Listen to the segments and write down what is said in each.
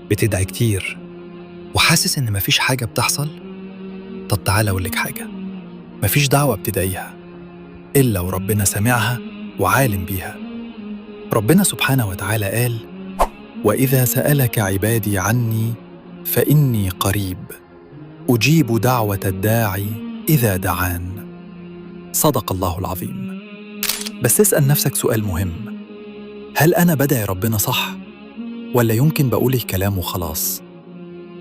بتدعي كتير وحاسس إن مفيش حاجة بتحصل؟ طب تعالى أقولك حاجة، مفيش دعوة بتدعيها إلا وربنا سامعها وعالم بيها. ربنا سبحانه وتعالى قال: وإذا سألك عبادي عني فإني قريب أجيب دعوة الداعي إذا دعان. صدق الله العظيم. بس اسأل نفسك سؤال مهم: هل أنا بدعي ربنا صح؟ ولا يمكن بقول الكلام وخلاص؟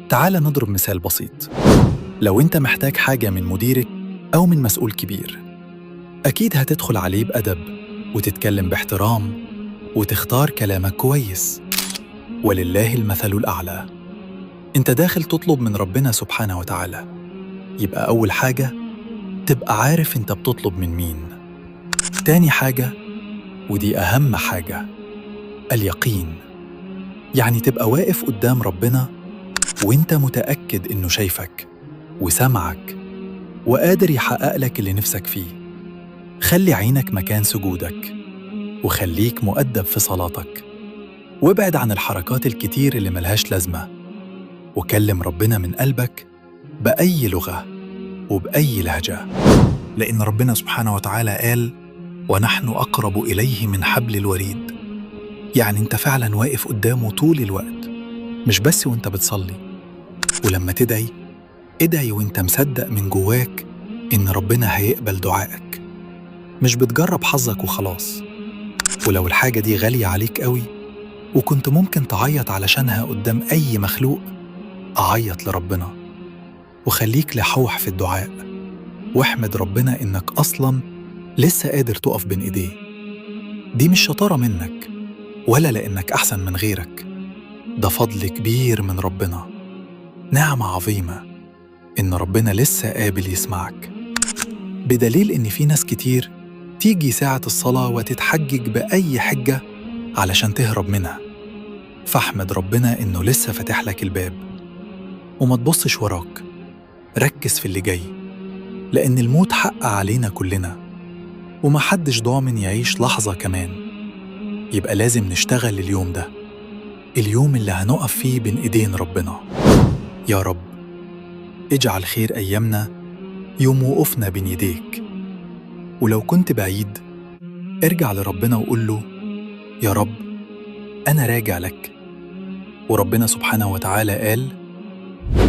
تعال نضرب مثال بسيط. لو أنت محتاج حاجة من مديرك أو من مسؤول كبير، أكيد هتدخل عليه بأدب وتتكلم باحترام وتختار كلامك كويس. ولله المثل الأعلى. أنت داخل تطلب من ربنا سبحانه وتعالى، يبقى أول حاجة تبقى عارف أنت بتطلب من مين. تاني حاجة، ودي أهم حاجة، اليقين. يعني تبقى واقف قدام ربنا وانت متأكد إنه شايفك وسمعك وقادر يحقق لك اللي نفسك فيه. خلي عينك مكان سجودك، وخليك مؤدب في صلاتك، وابعد عن الحركات الكتير اللي ملهاش لازمة، وكلم ربنا من قلبك بأي لغة وبأي لهجة، لأن ربنا سبحانه وتعالى قال: ونحن أقرب إليه من حبل الوريد. يعني أنت فعلا واقف قدامه طول الوقت، مش بس وأنت بتصلي. ولما تدعي، ادعي وأنت مصدق من جواك إن ربنا هيقبل دعائك، مش بتجرب حظك وخلاص. ولو الحاجة دي غالية عليك قوي وكنت ممكن تعيط علشانها قدام أي مخلوق، أعيط لربنا، وخليك لحوح في الدعاء، واحمد ربنا إنك أصلاً لسه قادر تقف بين إيديه. دي مش شطارة منك ولا لأنك أحسن من غيرك، ده فضل كبير من ربنا، نعمة عظيمة إن ربنا لسه قابل يسمعك. بدليل إن في ناس كتير تيجي ساعة الصلاة وتتحجج بأي حجة علشان تهرب منها. فاحمد ربنا إنه لسه فاتح لك الباب، وما تبصش وراك، ركز في اللي جاي، لأن الموت حق علينا كلنا، ومحدش ضامن يعيش لحظة كمان. يبقى لازم نشتغل اليوم ده، اليوم اللي هنقف فيه بين إيدين ربنا. يا رب اجعل خير أيامنا يوم وقوفنا بين يديك. ولو كنت بعيد، ارجع لربنا وقول له: يا رب أنا راجع لك. وربنا سبحانه وتعالى قال: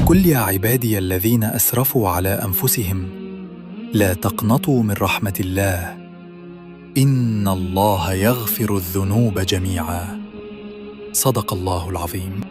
قل يا عبادي الذين أسرفوا على أنفسهم لا تقنطوا من رحمة الله إن الله يغفر الذنوب جميعا. صدق الله العظيم.